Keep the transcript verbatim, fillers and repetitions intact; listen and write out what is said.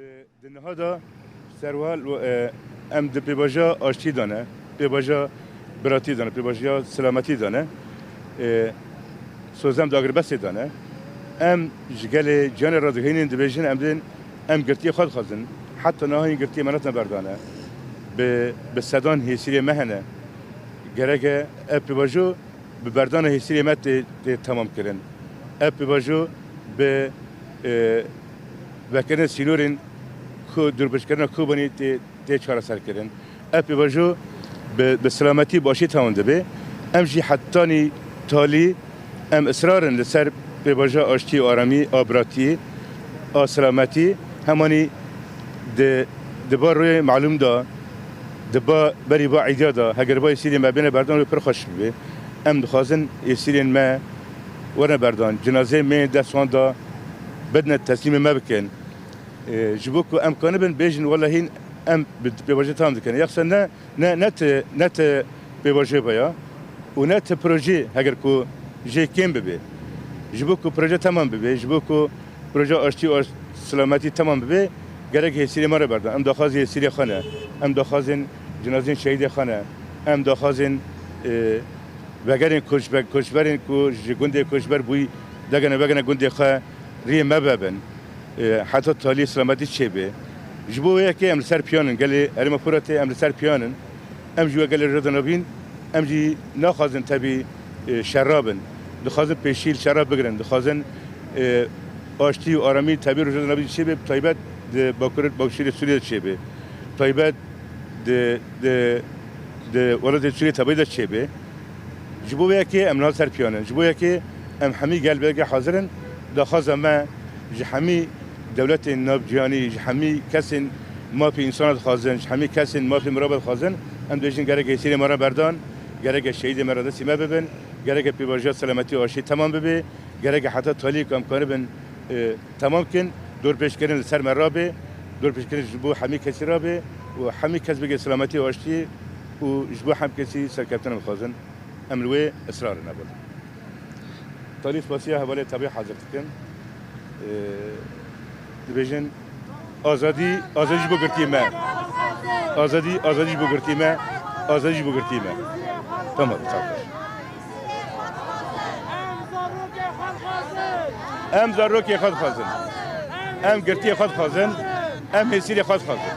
Di niha de serwal, e, em di pêvaja aştî de ne, pêvaja biratî de ne, pêvaja selametî de ne. E, sozem di agirbestê de ne. Em ji gelê ciyanê re dihênîn, dibêjin, em dên, em girtiyê xwe dixwazin. Heta niha hîn girtiyê me nehatine berdane. Bi, bi sedan hêsîrê me hene. Gerek e ev pêvajo bi berdana hêsîrê me tê, tê temam kirin. Ev pêvajo bi, e, vekirina sînorên ku, dûrpêçkirina Kobanî tê, tê çareserkirin. Ev pêvajo bi, bi selametî, bi aştî temam dibe. Em jî hetanî talî em israr in li ser pêvaja aştî û aramî, a biratiyê, a selametî. Hemanî di, di ba rûyê malûm de, di ba, berî ba îdiya de, heger ba hêsîrê me bêne berdan, wê pir xweş bibe. Em dixwazin hêsîrên me werne berdan, cinazeyên me yên dest wan de bidine, teslîmê me bikin. E, ji bo ku em kanibin bêjin, wela hîn em bi pêvajoyê tam dikin. Yeksa ne, ne, ne ti, ne ti pêvajoyê be ya û ne ti projê, heger ku jê kêm bibe. Ji bo ku proje temam bibe, ji bo ku proje aştî û aş-, selametî temam bibe, gerek hêsîrê me re berdan. Em daxwazê hêsîrê xwe ne. Em daxwazên cinazên şehîdê xwe ne. Em daxwazên, e, vegerên koçbe-, koçberên ku ji gundê koçber bûyî, degene vegene gundê xwe, riyê me vebin. E, heta talî selametî çêbe. Ji bo wê yekê em li ser piyan in. Gelê Herêma Furatê em li ser piyan in. Em jî wek gelê Rojda Navîn, em jî naxwazin tevî, e, şera bin. Dixwazin pêşî li şera bigirin. Dixwazin, e, aştî û aramî tevî Rojda Navîn çêbe, bi taybet di Bakur, Başûrê Sûriyê de çêbe. Taybet di, di, di welatê Sûriyê tevayî de çêbe. Ji bo vê yekê em niha ser piyan in. Ji bo yekê em hemî gel bi yekê hazir in. Daxwaza me ji hemî dewletên navciyanî, ji hemî kesên mafê însana dixwazin, ji hemî kesên mafê mirova dixwazin. Em dibêjin gerek hêsîrê me re berdan, gerek şehîdê me re destî me bibin, gerek pêvajoya selametî û aştî temam bibe, gerek heta talî ku em karibin, e, temam kin, dorpêçkirin li ser me rabe, dorpêçkirin ji bo hemî kesî rabe û hemî kes bigê selametî û aştiyê û ji bo hem kesî serkeftina dixwazin. Em li wê israr in hevalê. Talî spasiya hevalê tevî hazir dikin. Ee, dibêjin, azadî, azadî ji bo girtiyê me. Azadî, azadî ji bo girtiyê me. Azadî ji bo girtiyê me. Tamam, sağ ol. Em zarokê xwe dixwazin. Em girtiyê xwe dixwazin. Em hêsîrê xwe dixwazin.